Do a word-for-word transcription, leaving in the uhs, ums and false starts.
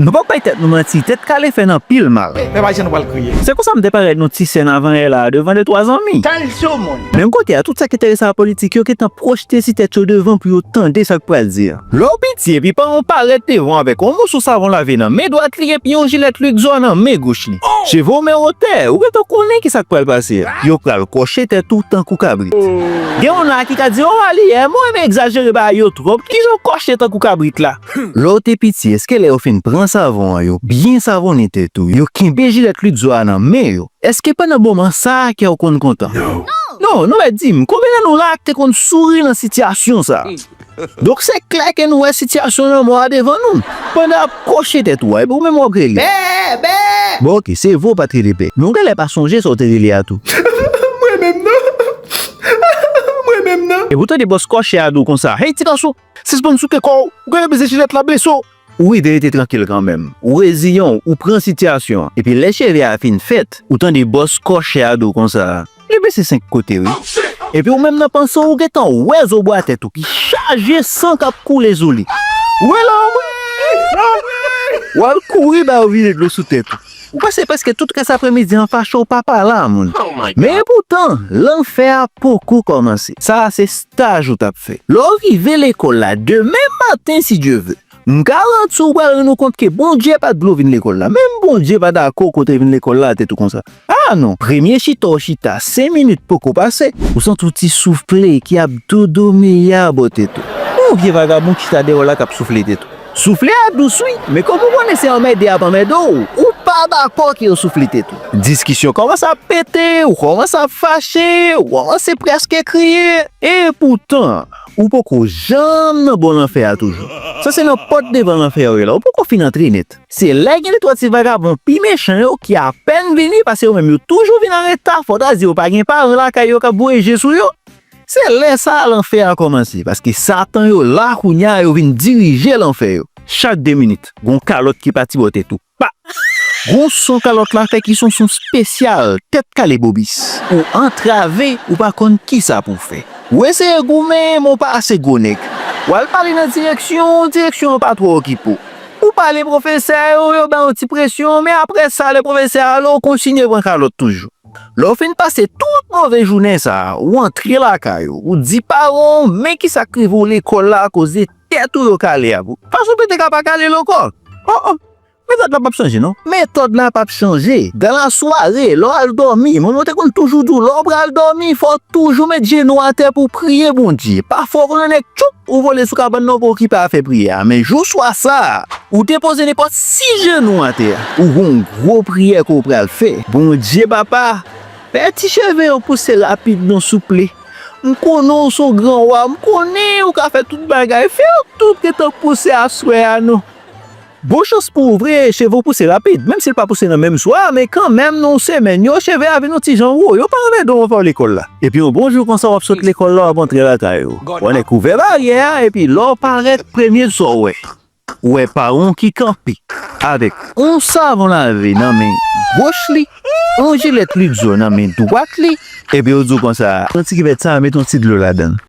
Nou p ap bay tèt nou manti, tèt kale fè n anpil mal. Mè pa jan nou pral kriye. Se konsa m te parèt yon ti sèn avan yè la a devan de twa zanmi. Tèl sou moun. Menm kote a, tout sa ki enterese a politik yo gentan pwojte ti tèt yo devan pou yo tande sa k pral di a. Lè w piti epi paran w parèt devan w avèk yon moso savon lave nan men dwat li epi yon jilèt Luxor nan men goch li. Cheve w men wotè, ou gentan konnen ki sa k pral pase a. Yo pral kòche tèt ou tankou kabrit. Gen yon la ki ka di, "O, Aliyè, mwen renmen egzajere bagay yo twòp, kijan w kòche tankou kabrit la?" Lè w te piti, èske lè yo fin pran savon an, yo byen savonnen tèt ou, yo kenbe jilèt Luxor a nan men yo, èske pandan moman sa a kè w konn kontan? Non, non, mèt di m, konbyen nan nou la k te konn souri nan sitiyasyon sa a? Donk, se klè ke nou wè sitiyasyon lanmò a devan nou. Pandan ap kòche tèt ou a, epi ou menm w ap rele. Bè, bè! Bon, oke, se vre w pa t rele bè. Men w genlè pa sonje sa w te rele a tou. Mwen menm nan. Mwen menm nan. Epi w tande bòs kòchè a di w konsa, "Hey, ti gason, sispann souke kò w. Ou genlè bezwen jilèt la blese w." Ou rive rete trankil kanmenm. Ou reziyen w, ou pran sitiyasyon an. Epi lè cheve a fin fèt, ou tande bòs kòchè a di w konsa, "Li blese senk kote, wi." Epi ou menm nan panse w, ou gentan wè zo bwa tèt ou ki chaje san k ap koule sou li. Ou wè lanmri! Lanmri! W al kouri ba yo vide dlo sou tèt ou. Ou pase prèske tout rès apremidi an fache, ou pa pale a moun. Men epoutan, lanfè a poko kòmanse. Sa a se staj ou t ap fè. Lè w rive lekòl la demen maten, si Dye ve, m garanti w pral rann ou kont ke Bondye pa t vle w vin lekòl la. Menm Bondye pa dakò kote w vin lekòl la, tèt ou konsa. Ah non, premye chita w chita, senk minit poko pase, ou santi w ti soufle ki ap dodomeya bò tèt ou. Yon vye vagabon ki chita dèyè w la k ap soufle tèt ou. Soufle a dous wi, men kòm ou konnen se anmède y ap anmède w, ou pa dakò ke yo soufle tèt ou. Diskisyon kòmanse ap pete, ou kòmanse ap fache, ou kòmanse prèske kriye. Epoutan, ou poko janm nan bò lanfè a toujou. Sa se nan pòt devan lanfè a w ye la, ou poko fin antre nèt. Se lè gen de twa ti vagabon pi mechan yo ki apèn vini, paske yo menm yo toujou vin an reta, fò ta di yo pa gen paran lakay yo k ap voye je sou yo. Se lè sa a lanfè a kòmanse, paske Satan yo la kounye a, yo vin dirije lanfè yo. Chak de minit, gon kalòt ki pati bò tèt ou. Pa! Gon son kalòt la fè ki son son espesyal, tèt kale bobis. Ou antrave, ou pa konn kisa pou w fè. Ou eseye goumen, men w pa ase gwo nèg. W al pale nan direksyon, direksyon an pa twò okipe w. Ou pale pwofesè yo, yo ba w ti presyon, men apre sa, lè pwofesè a ale, w kontinye pran kalòt toujou. Lè w fin pase tout move jounen sa a, ou antre lakay ou, ou di paran w, men kisa k rive w lekòl la akoz de tèt ou yo kale a pou. Fason pete ka pa kale l ankò. Oh, oh. Metòd la p ap chanje, non. Metòd la p ap chanje. Dan lasware, lè w al dòmi, manman w te konn toujou di w, lè w pral dòmi, fò w toujou met jenou atè pou w priye Bondye. Pafwa, w konnen nèg tchoup, ou vole sou kabann nan, ou pa okipe afè priyè a. Men jou swa sa a, ou depoze nenpòt sis jenou atè a. Ou gon gwo priyè ke w pral fè. Bondye Papa, fè ti cheve yo pouse rapid non souple. M konnen w se yon gran wa, m konnen ou ka fè tout bagay, fè yo tout gentan pouse aswè a non. Bon chans pou ou vre, cheve w pouse rapid, menm si l pa pouse nan menm swa, men kanmenm nan yon semèn yo, cheve a vin yon ti jan wo, yo pa anmède w ankò lekòl la. Epi yon bon jou konsa w ap sot lekòl la, w ap antre lakay ou. W annik ouvè baryè a, epi lè w parèt, premye sa w wè. Ou wè paran w ki kanpe avèk yon savon lave nan men goch li, yon jilèt Luxor nan men dwat li, epi yo di w konsa, pran ti kivèt sa a, met yon ti dlo ladan l.